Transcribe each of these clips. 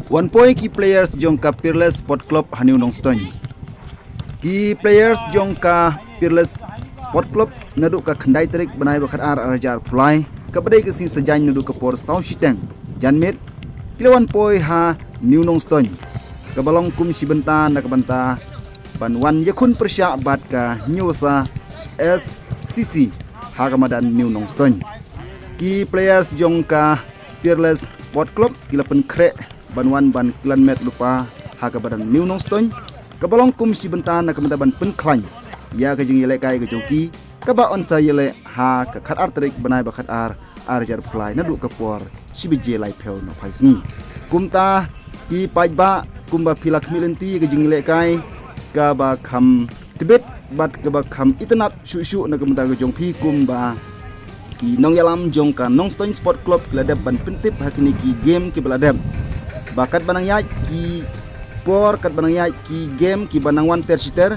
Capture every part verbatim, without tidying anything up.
Wan poi ki players jong ka Peerless Sport Club ha New Nongstoiñ. Ki players jong ka Peerless Sport Club naduh ka khyndai tarik bnai ba khatar arhajar arphew lai, kaba dei ka sngi Saitjaiñ naduh ka por saw shiteng janmiet, ki la wan poi ha New Nongstoiñ, kaba long kum shi bynta na ka bynta ban wan ïakhun pyrshah bad ka Hynñiewsa S C C ha ka madan New Nongstoiñ. Ki players jong ka Peerless Sport Club ki la pynkhreh ban wan ban kylliang met lypa ha ka madan New Nongstoiñ, kaba long kum shi bynta na ka bynta ban pynkhlaiñ ïa ka jingïalehkai ka jong ki, kaba yn sa ïaleh ha ka khatar tarik bnai ba khatar arhajar arphew lai naduh ka por shi baje laiphew nohphai sngi. Kumta ki paidbah, kumba phi la khmih lynti, ka jingïalehkai kaba kham tbit bad kaba kham itynnad shuh shuh na ka bynta ka jong phi, kumba ki nongïalam jong ka Nongstoiñ Sport Club ki la dep ban pyntip ha kine ki game kiba la dep, ba katba nang ïaid ki por, katba nang ïaid ki game kiba nang wan ter shi ter,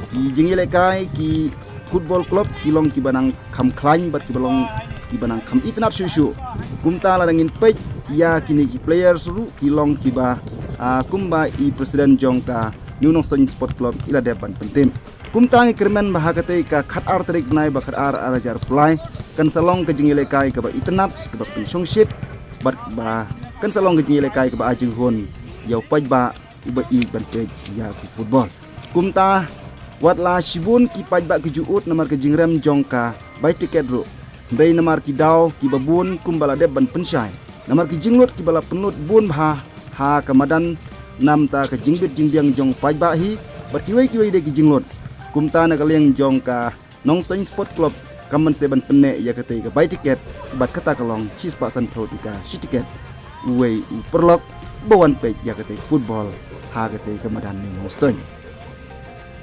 ki jingïalehkai ki football club ki long kiba nang kham khlaiñ bad kiba long kiba nang kham itynnad shuh shuh. Kumta lada ngin peit ïa kine ki players ruh, ki long kiba, ah, kumba i president jong ka New Nongstoiñ Sport Club i la dep ban pyntip. Kumta ngi kyrmen ba ha katei ka khatar tarik bnai ba khatar arhajar arphew lai kan sa long ka jingïalehkai kaba itynnad, kaba pynshongshit, bad ba kan sa long ka jingïalehkai kaba ai jinghun ïa u paidbah uba ïeit ban peit ïa ki football. Kumta, wat la shibun ki paidbah ki ju ud namar ka jingrem jong ka bai tiket ruh, hynrei namar ki daw kiba bun kumba la dep ban pynshai, namar ki jinglut kiba la pynlut bun bha ha ka madan, namar ka jingbit jingbiang jong paidbah hi, bad kiwei kiwei de ki jinglut. Kumta na ka liang jong ka Nongstoiñ Sport Club kam ban seh ban pynneh ïa katei ka bai tiket, bad kata ka long shispah sanphew tyngka shi tiket uwei u paralok ba wan peit ïa katei ka football ha katei ka madan New Nongstoiñ.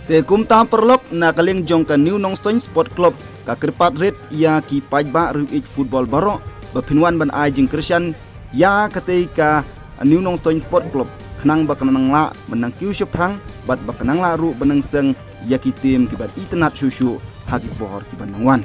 Te kumta paralok, na ka liang jong ka New Nongstoiñ Sport Club ka kyrpad rit ïa ki paidbah riew ïeit football baroh ba phin wan ban ai jingkyrshan ïa katei ka New Nongstoiñ Sport Club, khnang ba kan nang lah ban nang kiew shaphrang bad ba kan nang lah ruh ban nang seng ïa ki team kiba itynnad shuh shuh ha ki por kiba nang wan.